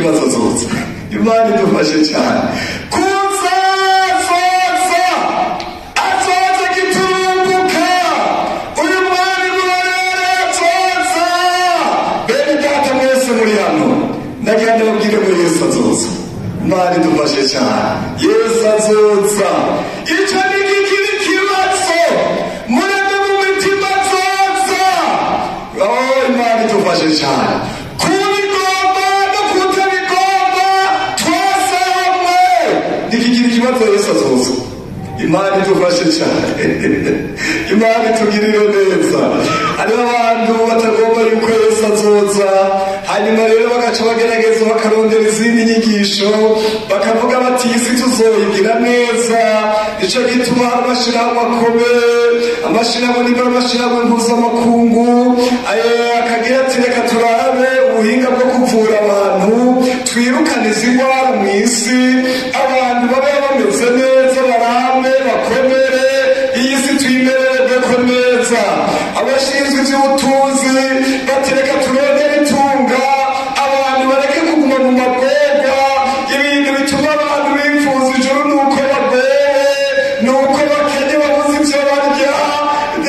ikibazo azoza. Imana idufashe cyane. Kuza azoza, azoza giturumbuka. Uyu mwami murorere azoza. Bene data mwese muri hano, ndagira ndababwire ngo Yesu azoza. Imana idufashe cyane. Yesu azoza. Icyo ni kikiri kibazo murebe mu mitima, azoza. Oh, Imana idufashe cyane. Kubigomba no kutabigomba, twese hamwe ntikigira ikibazo, Yesu azoza. Imana idufashe cyane, Imana itugirire neza. Hariho abantu batagomba yuko Yesu azoza, hanyuma rero bagaca bagerageza bakarondera izindi nyigisho, bakavuga bati isi tuzoyigira neza. Nicyo gituma hari amashirahamwe akomeye, amashirahamwe niba amashirahamwe mpuzamakungu akagira ati reka turabe ubuhinga bwo kuvura abantu, twirukane izi ndwara mu isi, abantu babe bameze neza, barambe, bakomere, iyi si tuyimererwe ko neza. Abashinzwe iby'ubutunzi bati reka turondere itunga, abantu bareke kuguma mu magorwa. Ibintu bituma abantu bifuza ijuru ni uko bagowe, ni uko bakenye, babuze ibyo barya,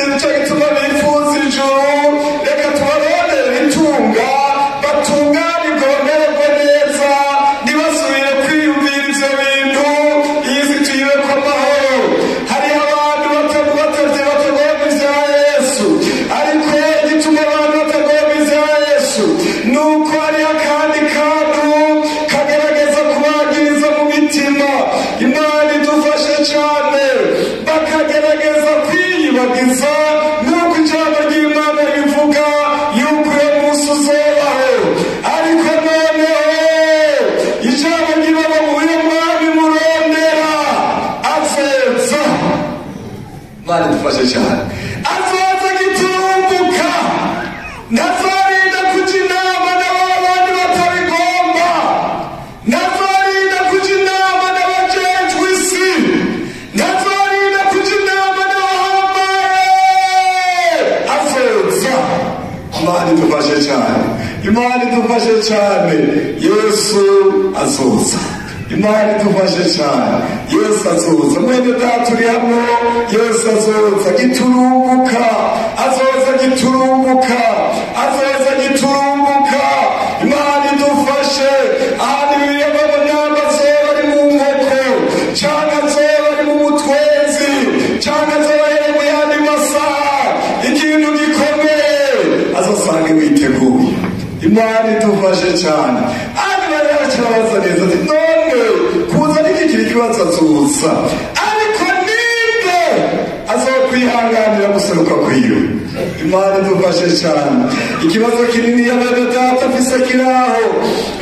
nicyo gituma bifuza ijuru. Reka tubarondere itunga, batunganirwe, bamererwe neza, ntibasubire kwiyumvira ivyo bintu, iyi si tuyibeko amahoro. Hariho abantu batavye batagomba ivya Yesu, ariko igituma abantu batagomba ivya Yesu ni uko hariho akandi kantu kagerageza kubagiriza mu mitima. Imana idufashe cyane. Bakagerageza kwiyibagiza nk'uko ijambo ry'Imana ribivuga yuko uyo munsi uzobaho. Ariko noneho ijambo ry'Imana mu uyu mwami murondera azoza. Imana idufashe cyane. Azoza giturumbuka, ntazorinda kuja inama n'abandi batabigomba, ntazorinda kuja inama n'abajejwe isi, ntazorinda kuja inama n'abahambaye, azoza. Imana idufashe cyane, Imana idufashe cyane. Yesu azoza. Imana idufashe cyane. Yesu azoza. Mwene data uri hano, Yesu azoza giturumbuka, azoza giturumbuka, azoza giturumbuka. Imana idufashe. Ahandi Bibiliya babona azoba ari mu nkoko, cyangwa azoba ari mu mutwenzi, cyangwa azoba ari mu yandi masaha. Ikintu gikomeye, azosange witeguye. Imana idufashe cyane. Hanyuma rero kirabaza neza ati none kuza ntikikiri ikibazo, azoza, ariko ninde azokwihanganira guseruka kwiwe? Imana idufashe cyane. Ikibazo kinini bene data afise kiraho: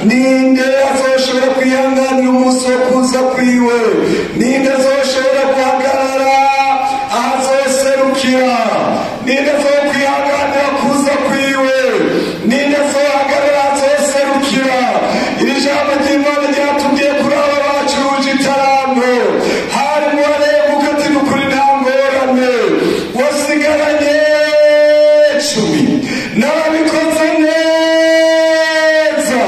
ninde azoshobora kwihanganira umunsi wo kuza kwiwe? Ninde azoshobora guhagarara ahazoserukira? Ninde azokwihanganira kuza kwiwe? Ninde azohagarara azoserukira? Iri jambo ry'Imana ryatubwiye kuri aba bacuruje itaranto. Harimo areguka ati nukuri nta ngorane, wasigaranye 10, nabikoze neza,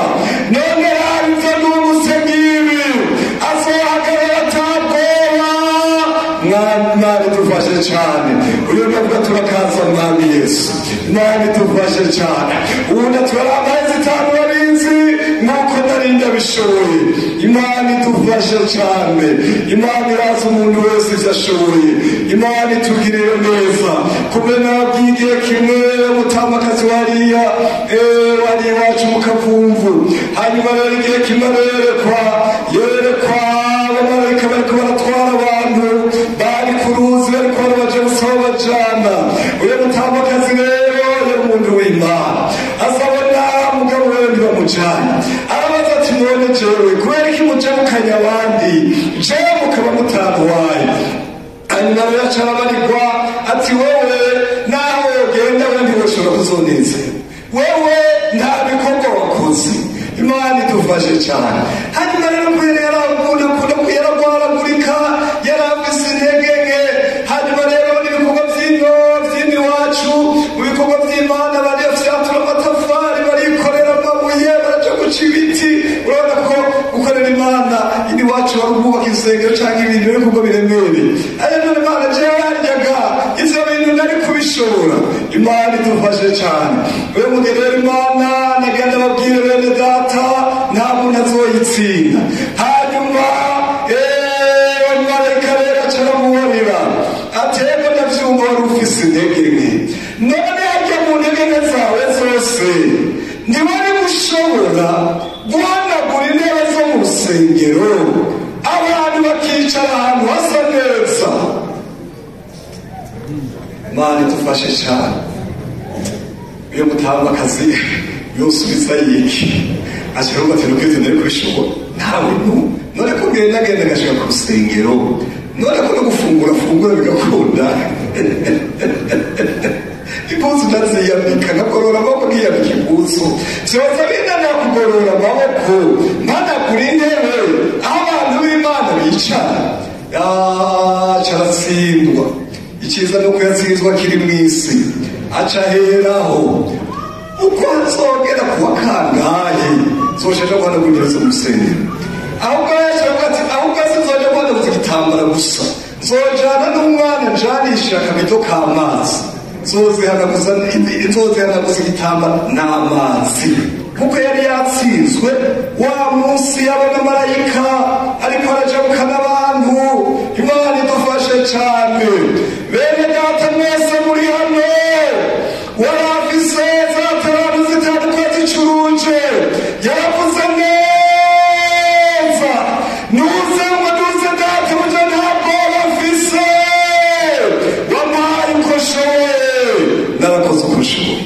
none raba ibyo nungutse ngibi. Azohagarara atabwoba. Mwami idufashe cyane. Uyu ndavuga turakaza Mwami Yesu. Imana idufashe cyane. Ubundi turarambaye zitanu warinzi nk'uko nari ndabishoboye. Imana idufashe cyane. Imana irazi umuntu wese ibyo ashoboye. Imana itugirire neza. Kumwe nabwiye igihe kimwe mutamakazi wariya wari iwacu mu Kavumvu. Hanyuma rero igihe kimwe yerekwa abamarayika bariko baratwara abantu bari ku ruzi, bariko barabaja gusaba bajana. Uyo mutamakazi rero yari umuntu w'Imana, azabona mugabo wewe ntibamujanye. Arabaza ati none jewe kubera iki mujabukanye abandi, jewe mukaba mutamuwaye? Hanyuma rero aca arabarigwa ati wowe naho wogenda we ntiwoshobora kuzonezera, wewe nta bikorwa wakoze. Imana idufashe cyane. Hanyuma rero kubera yarakunda yaragwaragurika, yarafise intege nke. Hanyuma rero n'ibikorwa by'ino by'ino iwacu, mu bikorwa by'Imana barafyatura amatafari, barikorera amabuye, baraja guca ibiti. Urabona ko gukorera Imana ini wacu wari ubwubaka insengero cyangwa ibintu biri kubwo biremereye, ariko none Imana jewe yaryaga ivyo bintu nari kubishobora. Imana idufashe cyane. Wewe mugeni rero Imana nagenda babwire bene data, nta muntu azoyitsinda. Hanyuma marayika rero acaramubarira atego ndavyumva wari ufise intege nke, none harya mu ntege nke zawe zose ntiwari gushobora guhanagura intebe zo mu rusengero abantu bakicara ahantu hasa neza. Imana idufashe cyane. Iyo mutamba akazi yosubiza yiki ashobora ati nuko ivyo nari kubishobora ntawe none ko ngenda genda ngashika ku rusengero, none ko no gufungura fungura bigakunda, impuzu ndaziyambika nkagorora amaboko nkiyambika impuzu, vyoza binanira kugorora amaboko mpanagura intebe aho abantu b'Imana bicara. Caratsindwa. Iciza nuko yatsinzwe akiri mw'isi, aca aheraho uko nzogera kuwa kangahe nzoshaja guhanagura intebe zo mu rusengero. Ahubwo yashaka ati ahubwo sinzoja guhanaguza igitambara gusa, nzojana n'umwana njanisha akabido k'amazi, nzozihanaguza igitambara n'amazi. Kuko yari yatsinzwe wa munsi yabona marayika ariko arajabukana abantu. Imana idufashe cyane. Bene data mwese muri hano, warafise za tarantu zitandukanye zicuruje, yaravuze neza, nuze ngo duze data burya nta bwoba mfise, wampaye uko nshoboye, narakoze uko nshoboye.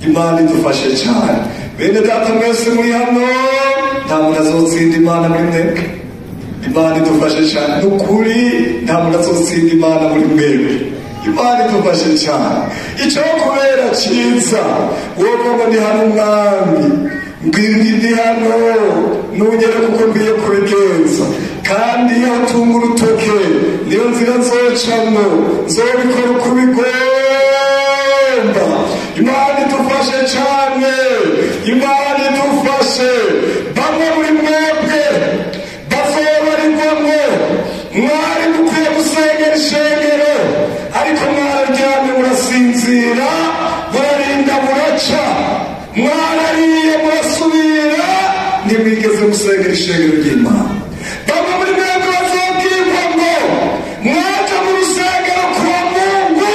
Imana idufashe cyane. Bene data mwese muri hano, nta muntu azotsinda Imana muri mwebwe. Imana idufashe cyane. Nukuri nta muntu azotsinda Imana muri mwebwe. Imana idufashe cyane. Icyo kubera cyiza wowe ngo ndi hano umwami, ndi hano nugere kuko nkwiye kubigenza, kandi iyo utunga urutoke niyo nzira nzocamo, nzobikora uko ubigomba. Imana idufashe cyane. Imana idufashe. Bamwe muri mwebwe bazobarirwamwo mwari mukwiye gusengera ishengero, ariko mwararyamye murasinzira, burarinda buraca, mwarariye murasubira, ntimwigeze musengera ishengero ry'Imana. Bamwe muri mwebwe bazobwirwa ngo mwaja mu rusengero kwa Mungu,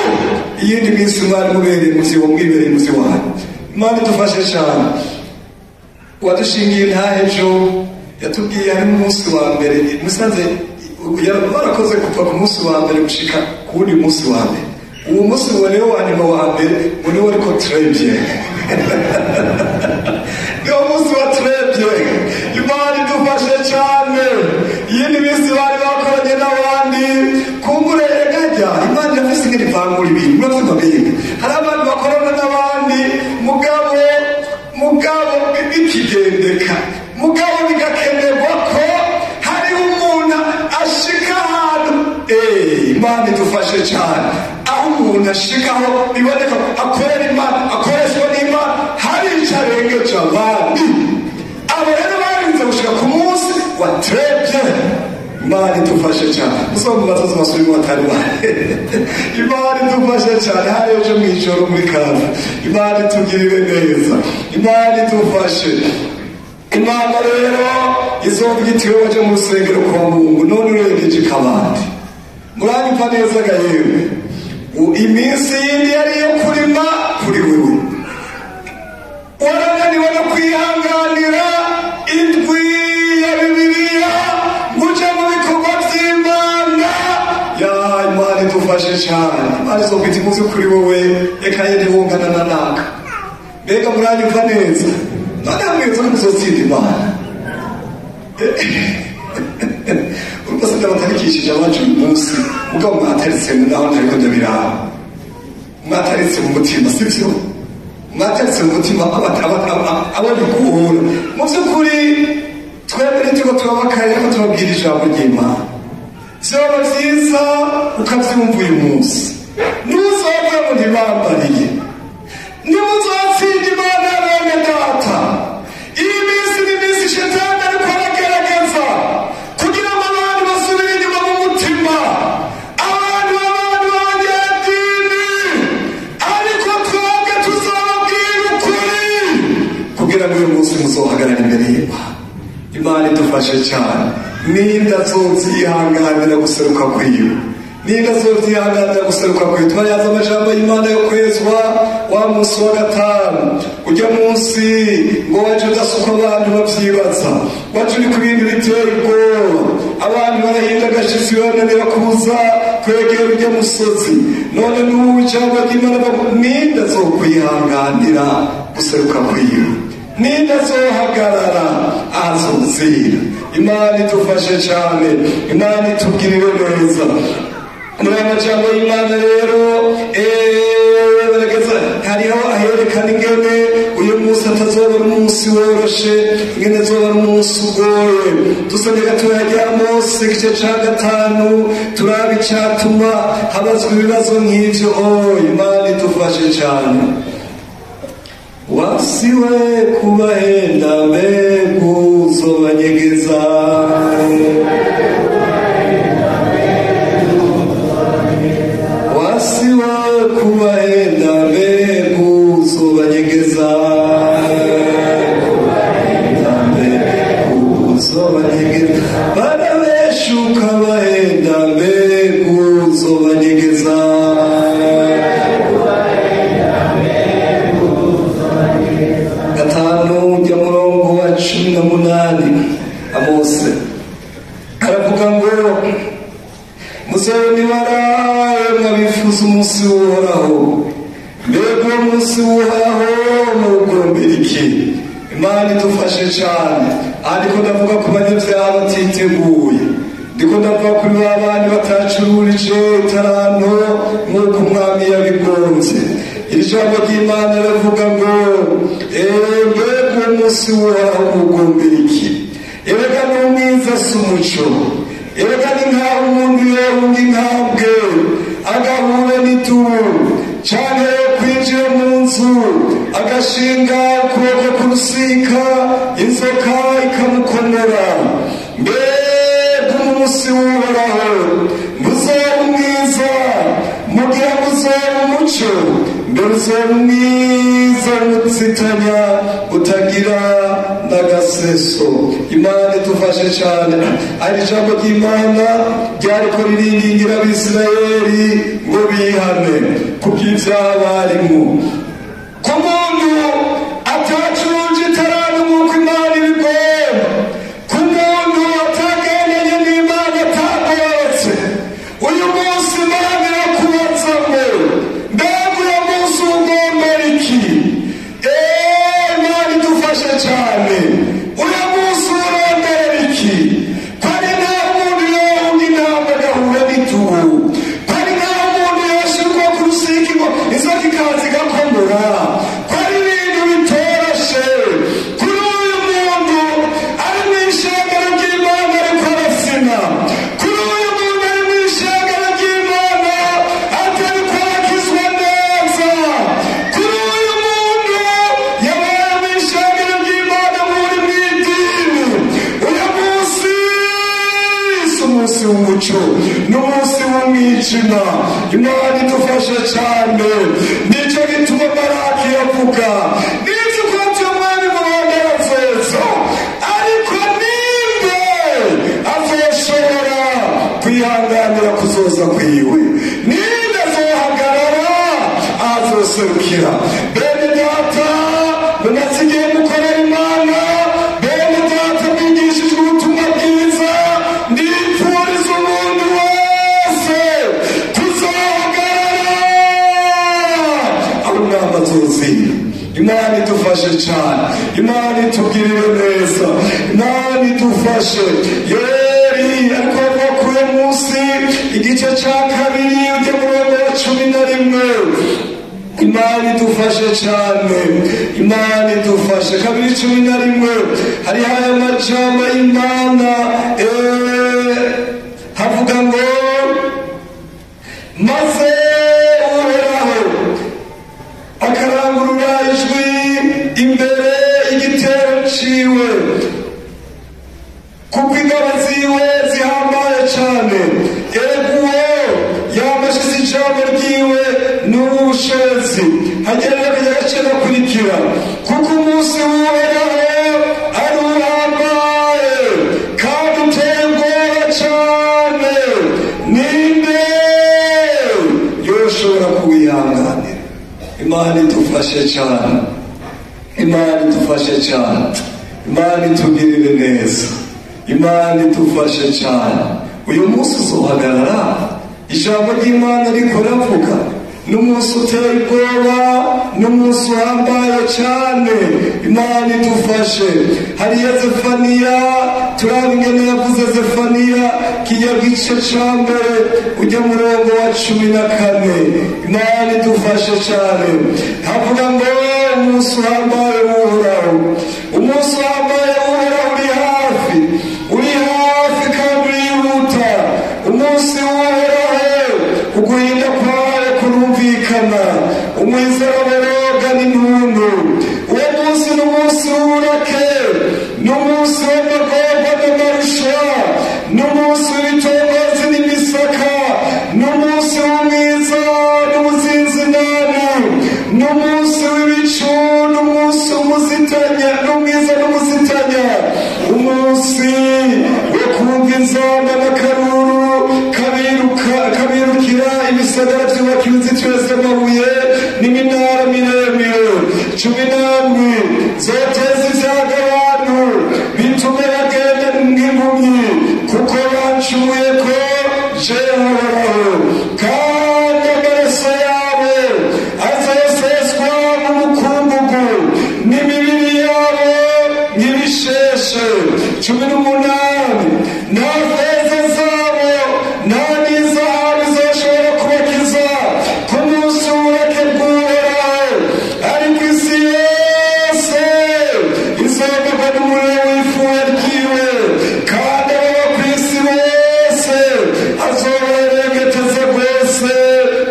iyindi minsi mwari mubereye muzi wo mwibereye muzi wanyu. Imana idufashe cyane. Uwadushingiye intahe ejo yatubwiye hari umunsi wa mbere musanze barakoze kuva ku munsi wa mbere gushika ku wundi munsi wa mbere. Uwo munsi ngo niwo wa nyuma wa mbere, ngo niwo ariko très bien, niwo munsi wa très bien. Imana idufashe cyane. Iyindi minsi bari bakoranye n'abandi kumbure erega Imana irafise ingene ivangura ibintu, muravyumva mbega hari abantu bakorana n'abandi mugabo bikigendeka, mugabo bigakenerwa ko hari umuntu ashika ahantu. Imana idufashe cyane. Aho umuntu ashikaho biboneka akorera Imana, akoreshwa n'Imana, hari ico arengeje abandi. Abo rero barinze gushika ku munsi wa très bien. Imana idufashe cyane. Musoma batoza amasuri batari bane. Imana idufashe cyane. Hari ejo mw'ijoro muri kaza. Imana itugirire neza. Imana idufashe. Imana rero izovuga iti wewe waje mu rusengero kwa Mungu, none urengeje kabandi. Muranyumva neza ga yewe. Iminsi yindi yari iyo kurima kuri wewe, warananiwe no kwihanganira indwi ya Bibiliya ngo uje mu bikorwa vy'Imana. Ya Imana idufashe cyane. Imana izovuga iti muzi kuri wowe reka yende wungana na naka. Mbega muranyumva neza? None hamweza ko muzotsinda Imana. Urumva se ndabatarikishije abacu uyu munsi, mugabo mwataritse naho ntariko ndabiraba. Mwataritse mu mutima, sivyo? Mwataritse mu mutima abo biguhura. Mu vy'ukuri twebwe ntituko turabakaye ko tubabwira ijambo ry'Imana. Vyoba vyiza ukavyumva uyu munsi. Ntuzopfe ngo ntibambariye. Nimuzotsinda Imana bene data. Iyi minsi ni minsi shetani Y'Imana. Imana idufashe cyane. Ninde azovyihanganira guseruka kwiwe? Ninde azovyihanganira guseruka kwiwe? Twayaza amajambo y'Imana yo kwezwa wa munsi wa gatanu, ujya munsi ngo waje udasuka abantu bavyibaza, waje uri ku bintu biteye ubwoba, abantu barahinda agashitsi bananira kuza kwegera ujya musozi. None n'ubu ijambo ry'Imana, ninde azokwihanganira guseruka kwiwe? Ninde azohagarara azozira? Imana idufashe cyane, Imana itugirire neza. Muri aya majambo y'Imana rero barageza hariho aherekana ingene uyu munsi atazoba ari umunsi woroshe, ingene azoba ari umunsi ugoye. Dusome gatoya rya Mose igice ca 5, turabe icatuma habazwa ibibazo nk'ivyo. Imana idufashe cyane. Wasiwe kubahenda mbega uzobanyegeza, wasiwe kubahenda mbega uzobanyegeza, uzobanyegeza, barabeshuka bahenda mbega uzobanyegeza. 5 jya murongo wa 18, Amose aravuga ngo muzabona ibara mwabifuza umunsi w'Uhoraho, mbega uwo munsi w'Uhoraho muwugombera iki? Imana idufashe cyane. Ariko ndavuga ku banyabyaha batiteguye, ndiko ndavuga kuri ba bandi batacururije itaranto nk'uko umwami yabigombye. Iri jambo ry'Imana riravuga ngo mbega uwo munsi w'Uhoraho muwugombera iki? Erega ni umwiza si umuco, erega ni nkaho umuntu yohunga intambwe agahura n'itubu, canke yo kwinjira mu nzu agashinga ukuboko ku rusika, inzoka ikamukomora. Mbega umunsi w'Uhoraho ntuzoba umwiza, mugira ngo uzoba umuco, mbere uzoba umwiza mutsitanya utagira n'agaseso. Imana idufashe cyane. Ari ijambo ry'Imana ryariko riringingira Abisirayeli ngo bihane kubw'ivyaha barimo. Ku muntu atacuruje itaranto nk'uko Imana ibigomba, ku muntu atagendanye n'Imana atagororotse, uyu munsi Imana irakubaza ngo mbega uyu munsi ugombera iki? Imana idufashe cyane. Uyu munsi urondera iki? Ko ari nta muntu yohunga intambwe agahura n'itubu, ko ari nta muntu yoshirwa ku rusika ngo inzoka ikaza igakomora, ko ari ibintu bitoroshe kuri uyu muntu ari mu ishengero ry'Imana ariko arasina, kuri uyu muntu ari mu ishengero ry'Imana atariko arakizwa neza, kuri uyu muntu yabaye mu ishengero ry'Imana muri mu idini. Uyu munsi si umunsi w'umuco, ni umunsi w'umwijima. Imana idufashe cyane. Nicyo gituma Maraki yavuga nizi ko umwami mubonera azoza, ariko ninde azoshobora kwihanganira kuzoza kwiwe? Ninde azohagarara azoserukira? Bene data mumaze igihe mukorera Imana, bene data mwigishijwe ubutumwa bwiza, ndipfuriza umuntu wese kuzohagarara aho umwami azozira. Imana idufashe cyane, Imana itugirire neza, Imana idufashe. Yeri ariko avuga kuri uyu munsi igice ca 2 ujya murongo wa 11. Imana idufashe cyane, Imana idufashe. 2:11 hariho aya majambo y'Imana havuga ngo maze Uhoraho akarangurura ijwi imbere y'igitero ciwe, kuko ingabo ziwe zihambaye cyane. Erega uwo yamashize ijambo ryiwe n'ubushobozi. Hagera akajya gace gakurikira, kuko umunsi w'Uhoraho ari idufashe cyane, Imana idufashe cyane, Imana itugirire neza, Imana idufashe cyane. Uyu munsi uzohagarara ijambo ry'Imana riko ravuga, n'umunsi uteye ubwoba, n'umunsi uhambaye cyane. Imana idufashe. Hariya Zefaniya, turaba ingene yavuze Zefaniya kijya gice ca mbere ujya murongo wa 14. Imana idufashe cyane. Havuga ngo umunsi uhambaye w'Uhoraho, umunsi uhambaye w'Uhoraho uri hafi, uri hafi kandi urihuta. Umunsi w'Uhoraho uguhinda kwawe kurumvikana, umwizera n'intuntu. Uwo munsi ni umunsi w'uburake, ni umunsi w'amagorwa n'amarusha, ni umunsi w'ibitongozi n'imisaka, ni umunsi w'umwiza n'ubuzinzinani, ni umunsi w'ibicu, n'umunsi w'umuzitanya, n'umwiza n'umuzitanya, umunsi wo kumva inzamba n'akaruru kabirukira ibisagara byubakiwe inzitiro z'amabuye n'iminara miremire. 17 zoteza ibyago abantu, bitume bagenda nk'impumyi, kuko bancumuye ko jewe Uhoraho, kandi amaraso yabo azoseswa mu mukungugu, n'imibiri yabo nk'ibisheshe. 18 nta feza zabo nta n'izahabu izoshobora kubakiza ku munsi w'uburake bw'Uhoraho, ariko isi yose izomerwa n'umuriro w'ifuhe ryiwe, kandi ababa ku isi bose azobaherengeteza rwose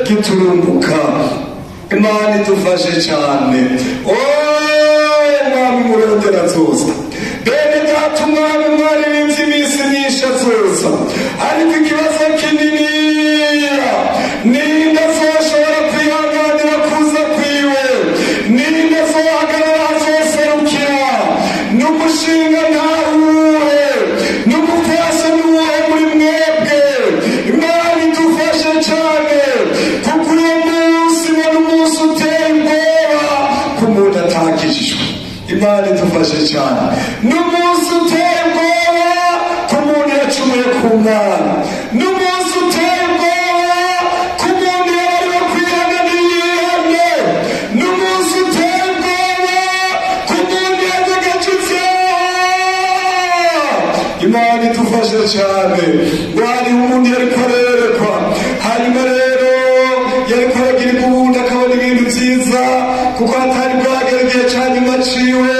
giturumbuka. Imana idufashe cyane. Mwami murondera azoza, bene data, umwami mwaririmbye iminsi myinshi azoza, ariko ikibazo kininiya ninde azoshobora kwihanganira kuza kwiwe? Ninde azohagarara azoserukira? N'umushinga ntawuhe, n'umupfasoni n'uwuhe muri mwebwe? Imana idufashe cyane, kuko uyu munsi ngo ni umunsi uteye ubwoba ku muntu atakijijwe. Imana idufashe cyane. N'umunsi uteye ubwoba ku muntu yacumuye ku Mana, n'umunsi uteye ubwoba ku muntu yabariwe kwihana ntiyihane, n'umunsi uteye ubwoba ku muntu yagejeje ivyaha. Imana idufashe cyane. Ngo hariho umuntu yariko arerekwa, hanyuma rero yariko aragira ubundi akabona ibintu vyiza, kuko hatari bwagera igihe ca nyuma ciwe,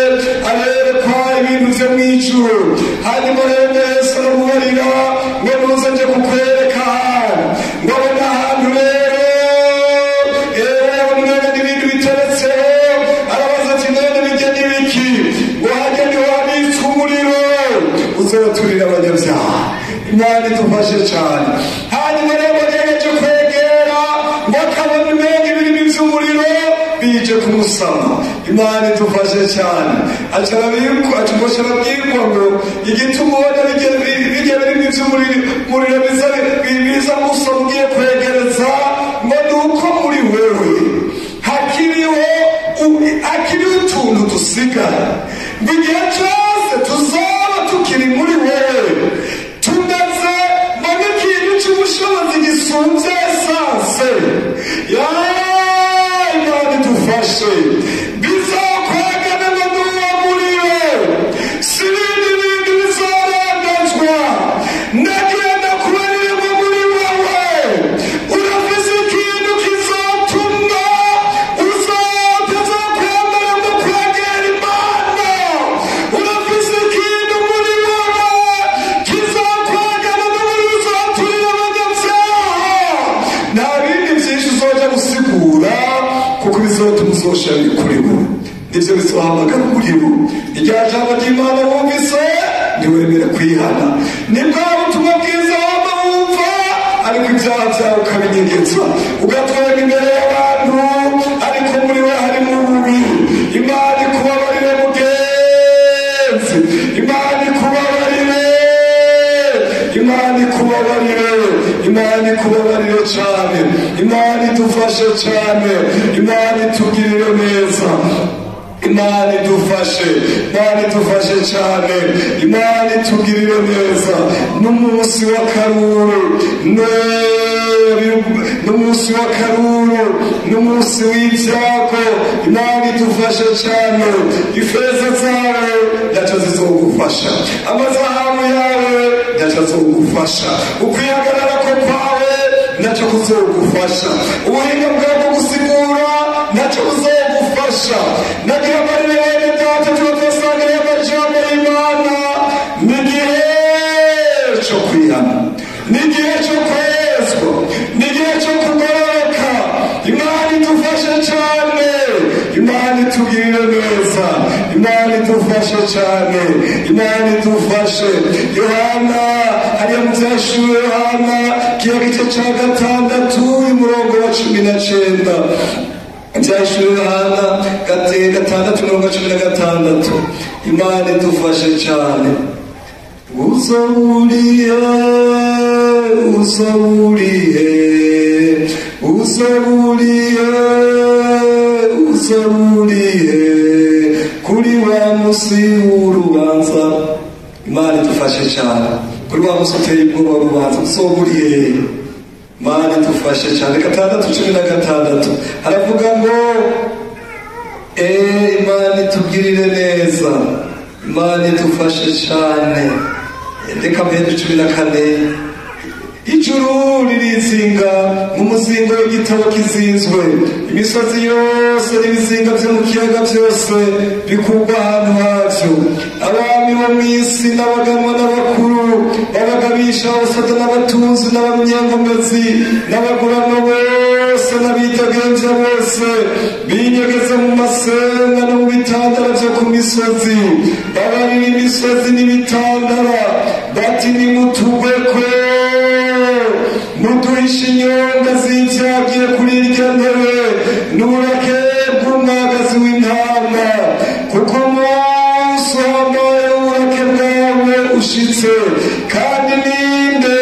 arerekwa ibintu vyo mw'ijuru. Hanyuma rero Yesu aramubarira ngo nuze nje kukwereka ahantu, ngo abone ahantu rero yabona umenga n'ibintu biteretseho, arabaza ati none bijya n'ibiki? Ngo hajya niho habitswe umuriro uzoturira abanyabyaha. Imana idufashe cyane. Hanyuma rero bagerageje kwegera, ngo akabona umenga ibirimi vy'umuriro bije kumusama. Imana idufashe cyane. Aca arabwirwa ngo igituma ubona bijya birimo ivy'umuriro biza musama ugiye kwegereza, ngo ni uko muri wewe hakiriho utuntu dusigara, ngo igihe cyose tuzaba tukiri muri wewe tumeze nk'ikintu cy'ubushobozi gisumbye esanse. Imana idufashe. Bizokwagana ngo n'uwo muriro, si ibindi bintu bizorandazwa. Ndagenda kubarira ngo muri wowe urafise ikintu kizotuma uzokwemera ngo kwegera Imana. Urafise ikintu muri wowe kizokwagana n'umuriro uzoturira abanyabyaha. Nta bindi byinshi uzoja gusigura, kuko bizotuma uzoshira kuri bo, nivyo bizohamagara umuriro. Irya jambo ry'Imana wumvise ntiwemere kwihana, ni bwa butumwa bwiza wama wumva, ariko ibyaha byawe ukabinyegeza, ugatwenga imbere y'abantu, ariko muri we harimo ububi. Imana ikubabarire mugenzi, Imana ikubabarire, Imana ikubabarire. Imana ikubabarire cyane, Imana idufashe cyane, Imana itugirire neza, Imana idufashe, Imana idufashe cyane, Imana itugirire neza. N'umunsi w'akaruru, n'umunsi w'akaruru, n'umunsi w'ibyago, Imana idufashe cyane. Ifeza zawe ntacyo zizogufasha, amazahabu yawe ntacyo azogufasha, ukwihagarara ko kwawe ntacyo kuzogufasha, ubuhinga bwawe bwo gusigura ntacyo buzogufasha. Nagira amarire bene data, tuba twasangira amajambo y'Imana. Ni igihe cyo kwihana, ni igihe cyo kwezwa, ni igihe cyo kugororoka. Imana idufashe cyane, Imana itugirire neza, Imana idufashe cyane, Imana idufashe. Yohana hariya mu byashuwe, Yohana kiya gice cya 6 umurongo wa 19. Byashuwe Yohana 6 umurongo wa 16. Imana idufashe cyane. Uzoburiye, uzoburiye, uzoburiye, uzoburiye kuri wa musi w'urubanza. Imana idufashe cyane, kuri wa musi uteye ubwoba w'urubanza, uzoburiye. Imana idufashe cyane. 6:16 haravuga ngo Imana itugirire neza, Imana idufashe cyane. Reka mbere 14. Ijuru ririzinga nk'umuzingo w'igitabo kizinzwe, imisozi yose n'ibizinga byo mu kiyaga byose bikurwa ahantu havyo. Abami bo mw'isi n'abaganwa n'abakuru, b'abagabisha abasoda n'abatunzi n'abanyengomezi n'abagurano bose n'abitagenvya bose, binyegeza mu masenga no mu bitandara vyo ku misozi, babarira imisozi n'ibitandara bati nimutugweko, muduhishe inyonga z'ivyagiye kuri irya ntebe n'uburake bw'umwagazi w'intama, kuko umunsi uhambaye w'uburake bwawe ushitse, kandi ninde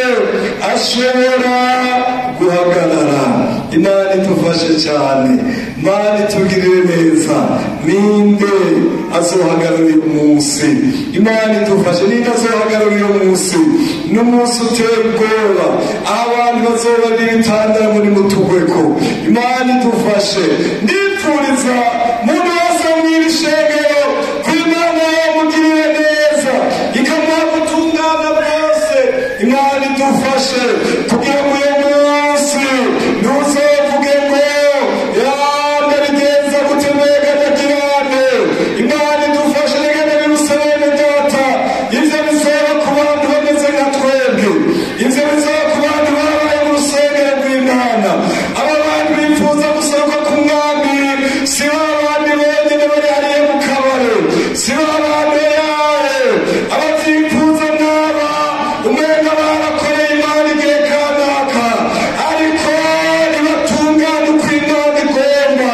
ashobora guhagarara? Imana idufashe cyane, Imana itugirire neza. Ninde azohagarara uyu munsi? Imana idufashe. Ninde azohagarara uyu munsi? N'umunsi uteye ubwoba, aho abantu bazoba n'ibitandara muri mutugweko. Imana idufashe. Ndipfuriza muntu wese mw'iri shengero ko Imana yamugirire neza, ikamuha gutungana bwose. Imana idufashe kugira ngo uyu munsi ntuzovuge ngo ndabigenza gute, mbega ndagirane. Imana idufashe. Nigende biruse bene data, ivyo bizoba ku bantu bameze nka twebwe, ivyo bizoba ku bantu babaye mu rusengero rw'Imana. Aba bantu bifuza gusohoka ku mwami si ba bandi bonyene bari hariya mu kabare, si ba bantu yaye abavyifuza mwaba umenga barakoreye Imana igihe kanaka, ariko ntibatungane uko Imana igomba.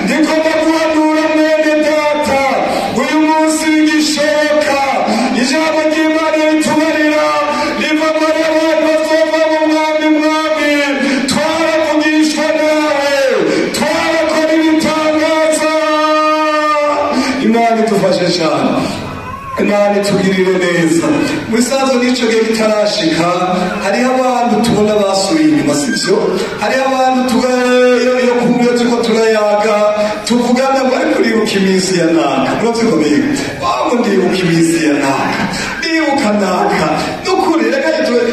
Ndiko ndaguhanura mwene data, uyu munsi bigishoboka. Ijambo ry'Imana ritubarira riva muri abantu bazova mu mwami, mwami twaravugishwa nawe, twarakora ibitangaza. Imana idufashe cyane, Imana itugirire neza. Mu bisanzwe n'ico gihe kitarashika, hariho abantu tubona basubiye inyuma, sivyo? Hariho abantu iyo kumwe turiko turayaga tuvugana ngo ariko uribuka iminsi ya naka, muravyiko biga waba ndibuka iminsi ya naka, ndibuka naka. Nukuri reka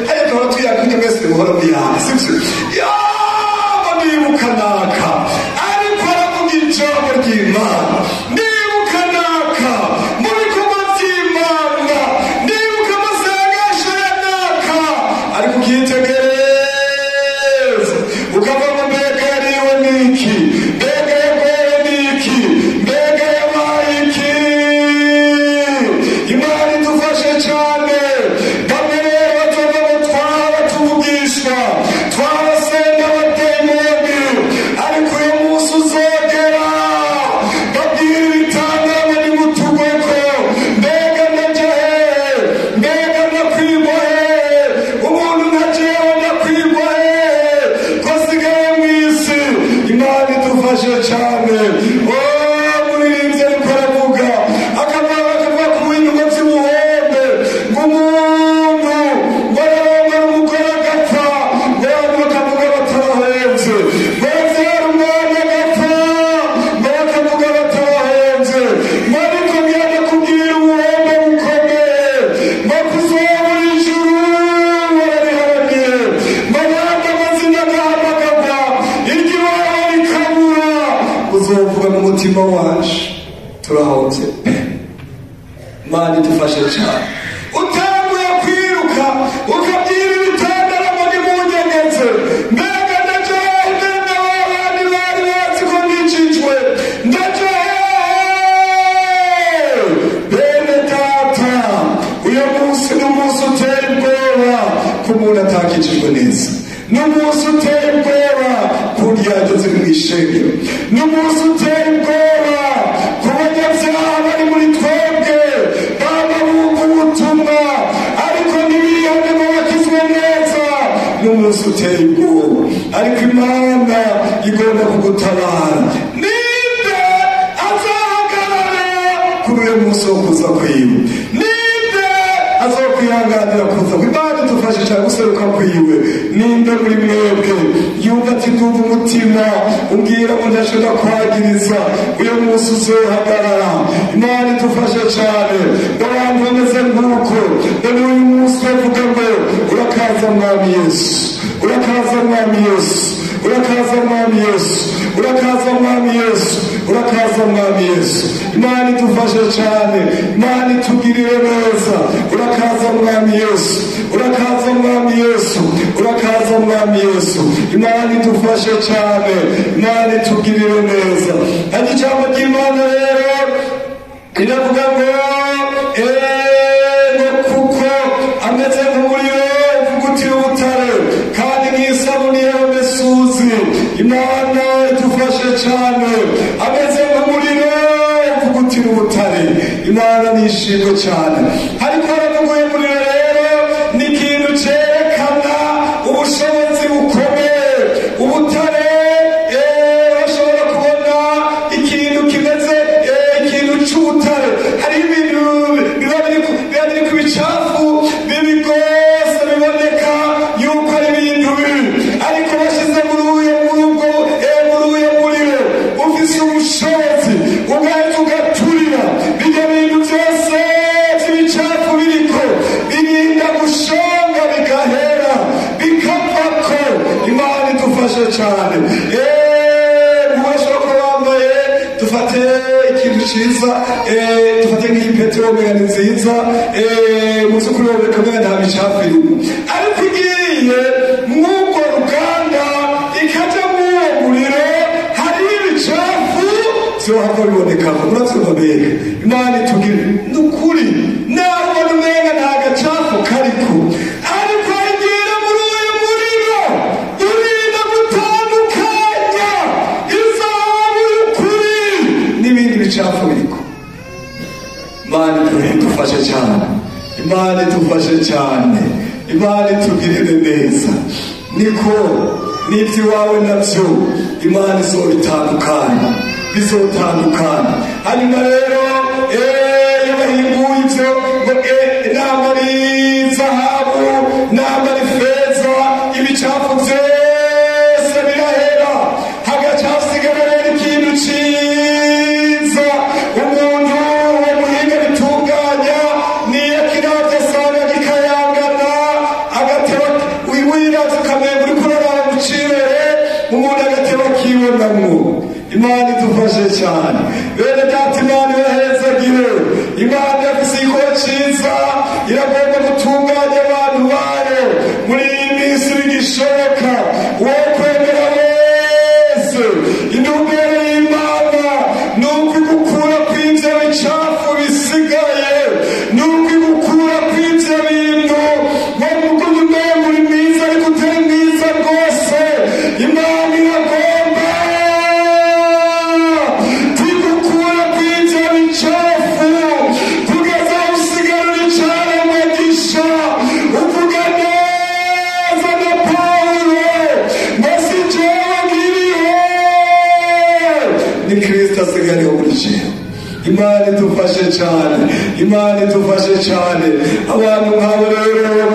hariya duhora tuyaga kuko mwese muhora muyaga, sivyo? Yaba ndibuka naka, ariko aravuga ijambo ry'Imana, ndibuka naka mu bikorwa vy'Imana, ndibuka amasengesho ya naka. Ariko ukitegereza ukava mu mbega yariwe niki, mbega yagowe niki, mbega yabaye iki. Imana idufashe cyane. mutima wacu turahomvye pe. Imana idufashe cyane. Utanguye kwiruka ukabyira ibitandara ngo nimunyegeze, mbega ndaja hehe? Mbega babandi bari bazi ko nikijwe, ndaja hehe? Bene data, uyu munsi ni umunsi uteye ubwoba ku muntu atakijijwe neza, ni umunsi uteye ubwoba ku ndyarya ziri mu ishengero, ni umunsi uteye ubwoba ku banyabyaha bari muri twebwe baba bumva ubutumwa ariko ntibihane ngo bakizwe neza. Ni umunsi uteye ubwoba, ariko Imana igomba kugutabara. Ninde azahagarara kuri uyu munsi wo kuza kwiwe? Ninde azokwihanganira kuza? Imana idufashe cyane guseruka kwiwe. Ninde muri mwebwe yumva ati ndumva umutima umbwira ngo ndashobora kwagiriza, uyu munsi uzohagarara? Imana idufashe cyane. Abantu bameze nk'uko none uyu munsi bavuga ngo urakaza Mwami Yesu, urakaza Mwami Yesu, urakaza Mwami Yesu, urakaza Mwami Yesu, urakaza Mwami Yesu. Imana idufashe cyane, Imana itugirire neza. Urakaza Mwami Yesu, urakaza Mwami Yesu, urakaza Mwami Yesu. Imana idufashe cyane, Imana itugirire neza. Hari ijambo ry'Imana rero riravuga ngo ngo kuko ameze nk'umuriro uvugutira ubutare kandi nk'isabuni y'abamesuzi. Imana idufashe cyane. Ameze nk'umuriro uvugutira ubutare. Imana nishimwe cyane. Ariko haravuga uyu muriro rero ni ikintu cyerekana ubushobozi bukomeye. Ubutare bashobora kubona ikintu kimeze ikintu c'ubutare. Hari ibintu biba biri ku bicafu bibi rwose, biboneka yuko ari ibintu bibi, ariko bashize muri uyo muri ubwo muri uyo muriro ufise ubushobozi ugahita ugaturira bijya bintu byose by'ibicafu biriko birinda gushonga bigahera bikavako. Imana idufashe cyane. Mubashobora kuba bambaye, dufate ikintu ciza, dufate nk'iyi petero umenga ni nziza, mu by'ukuri wobeka umenga nta micafu irimo, ariko igiye mw'urwo ruganda ikaja mw'uwo muriro hariho ibicafu vyohava bibonekamo. Muravyumva mbega? Imana itugire ni ukuri. Naho ubona umenga nta gacafu kariko, ariko igira muri uyu muriro urinda gutandukanya izahabu y'ukuri n'ibindi bicafu biriko. Imana idufashe cyane, Imana idufashe cyane, Imana itugirire neza. Niko n'iby'iwawe nabyo Imana izobitandukanya, bizotandukana. Hanyuma rero iyo bahinguye ibyo ngo namba ari zahabu, namba ari feza, ibicafu byose birahera, hagaca hasigara rero ikintu ciza. Umuntu uwo muhinga bitunganya niyo akiravye asanga gikayangana, agateba wiravye ukamenga uriko uraraba mu cirere, umuntu agateba akibonamwo. Imana idufashe cyane. Bene data, Imana ibahezagire. Imana yafise igikorwa ciza, iragomba gutunganya abantu bayo muri iyi minsi bigishoboka. Uwo kwemera wese, intumbero y'Imana ni uko igukura kw'ivyo bicafu bisigaye, ni uko igukura kw'ivyo bintu ngo mugume umenga uri mwiza ariko utari mwiza rwose. Imana iragomba kwigukura kw'ivyo bicafu kugeza aho usigara uri icaremwe gisha, uvuga neza na Pawulo ngo si jewe nkiriho, ni Kristo asigariho muri jewe. Imana idufashe cyane, Imana idufashe cyane. Abantu nk'abo rero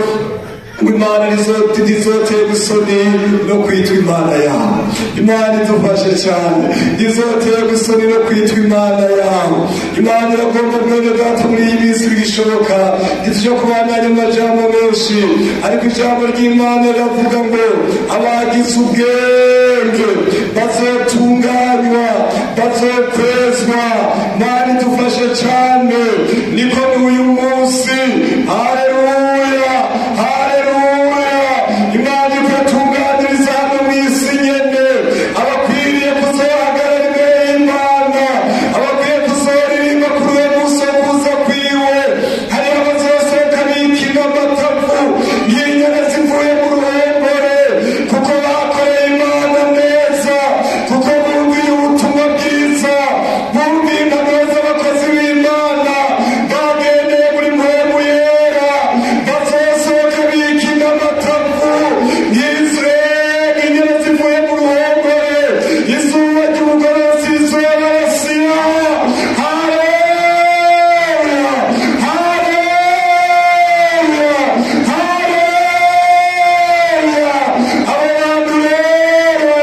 ngo Imana ntizotera isoni no kwitwa Imana yawe. Imana idufashe cyane, ntizotera isoni no kwitwa Imana yawe. Imana iragomba mwene data muri iyi minsi bigishoboka. Ntitujya kubandanya amajambo menshi, ariko ijambo ry'Imana riravuga ngo abagize ubwenge ubwenge, bazotunganywa, bazokwezwa. Imana idufashe cyane. Niko n'uyu munsi, haleluya, haleluya, Imana ikatunganiriza hano mu isi nyene abakwiriye kuzohagarara imbere y'Imana, abakwiye kuzoririmba kuri uwo munsi wo kuza kwiwe. Hariho abazosohoka bikina amatavu nk'inyana zivuye mu ruhongore, kuko bakoreye Imana neza, kuko bumviye ubutumwa bwiza, bumviye impanuro z'abakozi b'Imana, bagendeye muri mpwemu yera. Bazosohoka bikina amatavu nk'inyana zivuye mu ruhongore. Izuba ry'umugorozi rizobarasira. Haleluya, haleluya, haleluya. Abo bantu rero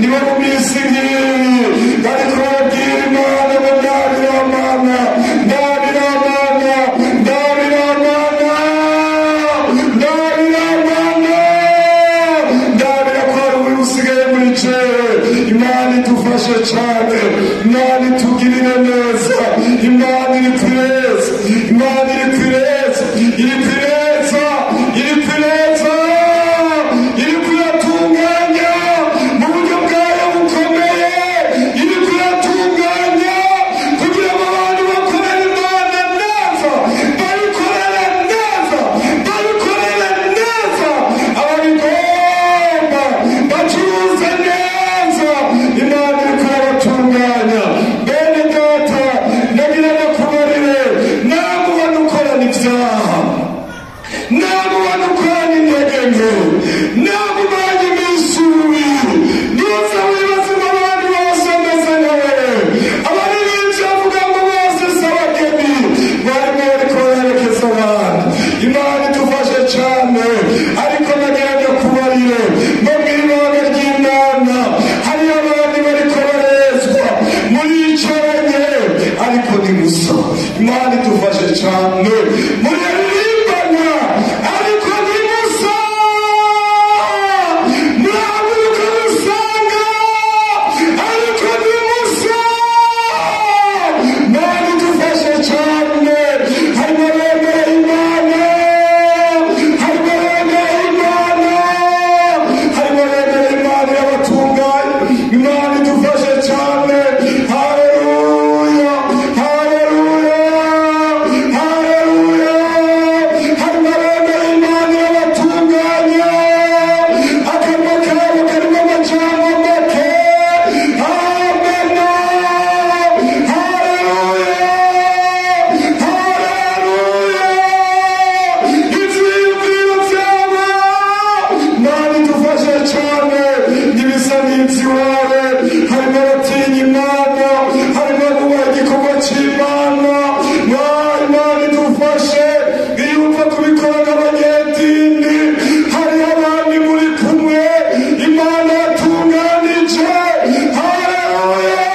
nibo mu minsi nk'iyi bariko babwira Imana ngo ndabira Mana, ndabira Mana, ndabira Mana, ndabira Mana, ndabira ko hari uyu usigaye muri jewe. Imana idufashe cyane, Imana itugirire neza. Imana iri kwireza, Imana iri kwireza, iri kwireza, iri kwireza, iri kuyatunganya mu buryo bwayo bukomeye, iri kuyatunganya kugira ngo abantu bakorere Imana neza, bayikorere neza, bayikorere neza. Ababigomba bacuruze neza. Imana iri kuyabatunganya. Bene data, ndagira ndakubarire, namubona ukorana ibyaha, namubona ukorana intege nke, namubonye iminsi umubiri, ntuze wibaze ngo abandi bose bameze nka wewe. Abaririmbyi bavuga ngo bose si abageni, barimo bariko barerekeza abantu. Imana idufashe cyane. Ariko nagira ndakubarire, ngo mw'ibanga ry'Imana hariyo abandi bariko barezwa, muricaranye ariko ni gusa. Imana idufashe cyane. Muraririmbana ariko ni gusa, murahaguruka musanga ariko ni gusa. Imana idufashe cyane. Harimo abemera Imana, harimo abemera Imana, harimo abemera Imana irabatunganya. Imana idufashe cyane. Haleluya, haleluya, haleluya. Harimo abemera Imana irabatunganya. Akanwa kabo karimo amajambo make. Amena, haleluya, haleluya. Ivyiyumviro vyabo, Imana idufashe cyane, ntibisa n'ivy'iwawe. Harimo abatinya Imana, harimo abubaha igikorwa c'Imana. Imana idufashe. Iyo upfa kubikora nk'abanyedini, hariho abandi muri kumwe Imana yatunganije. Haleluya,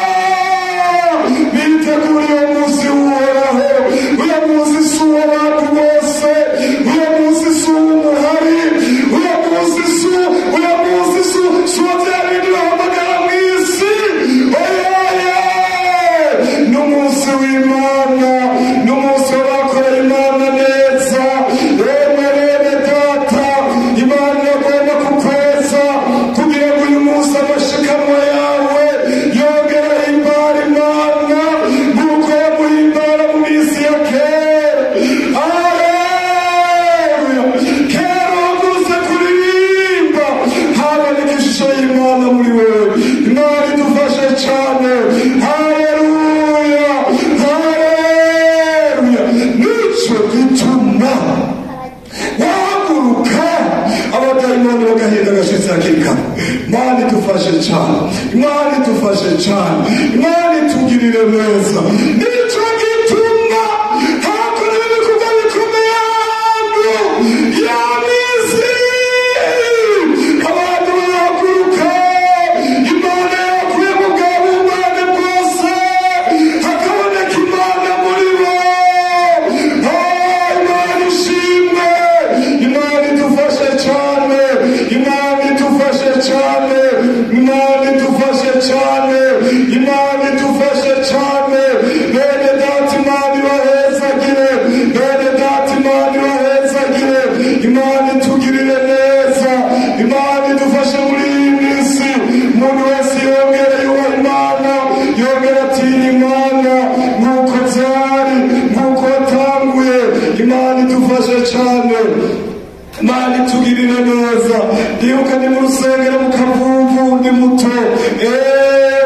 biteguriye umunsi w'Uhoraho. Uyu munsi si uw'abantu bose, uyu munsi si uw'umuhari, uyu munsi si uyu munsi si uwa bya bindi bahamagara mu isi. Oyaye, n'umunsi w'Imana, n'umunsi w'abakoreye Imana neza. Yemwe bene data, Imana iragomba kukweza kugira ngo uyu munsi amashikanwa yawe yongere ahimbare Imana nk'uko yamuhimbara mu minsi ya kera. Haleluya! Kera wavuze kuririmba, haboneka ishusho y'Imana muri wewe. Imana idufashe cyane. Haleluya, haleluya. Nico gituma wahaguruka abadayimoni bagahinda agashitsi hakiri kare. Imana idufashe cyane, Imana idufashe cyane, Imana itugirire neza. Nico gituma hakorewe ibikorwa bikomeye ahantu ya minsi, abantu bahaguruka, Imana yakuye mu bwa bumana bwose, hakaboneka Imana muri bo. Oh, Imana ishimwe, Imana idufashe cyane, Imana idufashe cyane. Imana cyane. Imana itugirire neza. Ndibuka ni mu rusengero mu Kavuvu, ndi muto,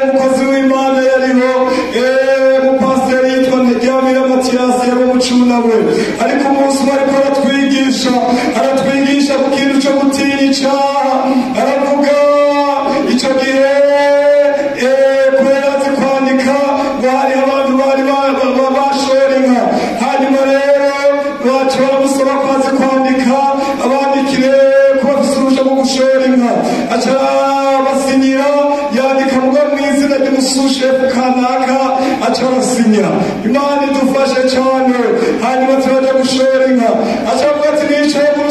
umukozi w'Imana yariho, umupasiteri yitwa Ntaryamira Matiyasi, yari umucunawe. Ariko umunsi umwe ariko aratwigisha ku kintu cyo gutinya icyaha. Aravuga icyo gihe, kubera azi kwandika, ngo hariho abantu bari bashora inka. Hanyuma rero baca baramusaba ko azi kwandika abandikire ko bafise uruhushya rwo gushora inka. Aca basinyira, yandika muga mu izina ry'umusushefu kanaka, aca arasinya. Imana idufashe cyane. Hanyuma turaja gushora inka, aca avuga ati nicaye mu